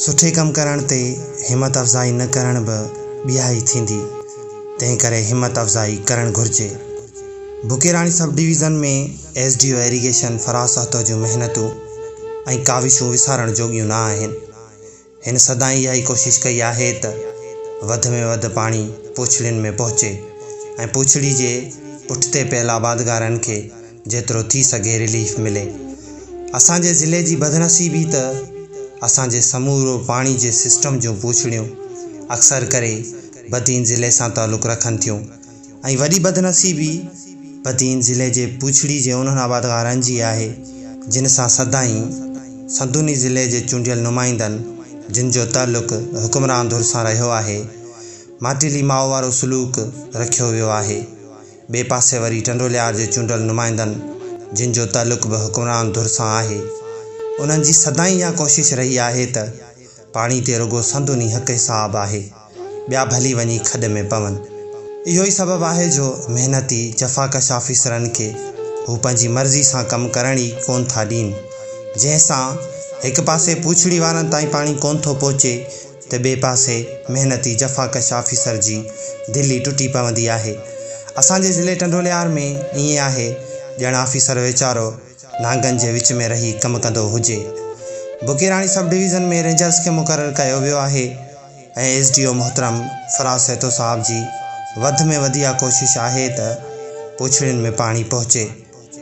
سٺي ڪم ڪرڻ تي همت افزائي نه ڪرڻ به ٻيائي ٿيندي، تنهن ڪري همت افزائي ڪرڻ گهرجي. Bukirani sub division ۾ S D O irrigation Faraz Sahito جون محنتون ۽ ڪاوشون وسارڻ جوڳيون نه آهن. هن سدائين اها ئي ڪوشش ڪئي آهي ته وڌ ۾ وڌ پاڻي پوڇڙين ۾ پهچي ۽ پوڇڙي جي پٺتي پيل آبادگارن کي جيترو ٿي سگهي رليف ملي. اسان جي ضلعي جي بدنصيبي ته اسان جي سمورو پاڻي جي سسٽم جون پوڇڙيون اڪثر ڪري بدين ضلعي سان تعلق رکن ٿيون ۽ وڏي بدنصيبي بدين ضلعي جي پوڇڙي جي انهن آبادگارن جي آهي جن سان سدائين سندوني ضلعي جي چونڊيل نمائندن جن جو تعلق حڪمران ڌر سان رهيو آهي ماٽيلي ماء وارو سلوڪ رکيو ويو آهي. ٻئي پاسي وري ٽنڊوليار جي چونڊيل نمائندن جن جو تعلق به حڪمران ڌر سان آهي انهن جي سدائين اها ڪوشش رهي آهي ته پاڻي تي رڳو سندن ئي حق حساب آهي، ٻيا ڀلي وڃي کڏ ۾ پون. اهو ئي سبب آهي جو محنتي، جفاڪش آفيسرن کي هو پنهنجي مرضي سان ڪم ڪرڻ ئي ڪونه ٿا ڏين، جنهن سان هڪ پاسي پوڇڙي وارن تائين پاڻي ڪونه ٿو پهچي ته ٻئي پاسي محنتي، جفاڪش آفيسر جي دل ئي ٽٽي پوندي آهي. اسان جي ضلعي ٽنڊولهيار ۾ ائين آهي ڄڻ آفيسر ويچارو نانگن جي وچ ۾ رهي ڪم ڪندو هجي. بڪيراڻي سب ڊويزن ۾ رينجرز کي مقرر ڪيو ويو آهي ۽ ايس ڊي او محترم فراز سهتو صاحب جي وڌ ۾ وڌ اها ڪوشش آهي ته پوڇڙين ۾ پاڻي پهچي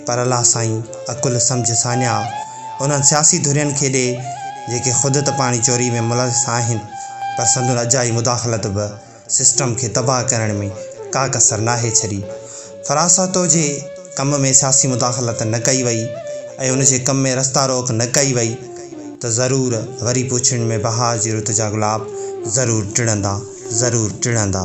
پر الله سائين عقل سمجهه ساڃاهه انهن سياسي ڌرين کي ڏي جيڪي خود ته پاڻي چوري ۾ ملوث آهن پر سندن اجائي مداخلت به سسٽم کي تباهه ڪرڻ ۾ ڪا ڪسر ناهي ڇڏي. فراز سهتو جي ڪم ۾ سياسي مداخلت نه ڪئي وئي ۽ ان جي ڪم ۾ رستا روڪ نه ڪئي وئي ته ضرور وري پوڇڙين ۾ بهار جي رت جا گلاب ضرور ٽڙندا، ضرور ٽڙندا.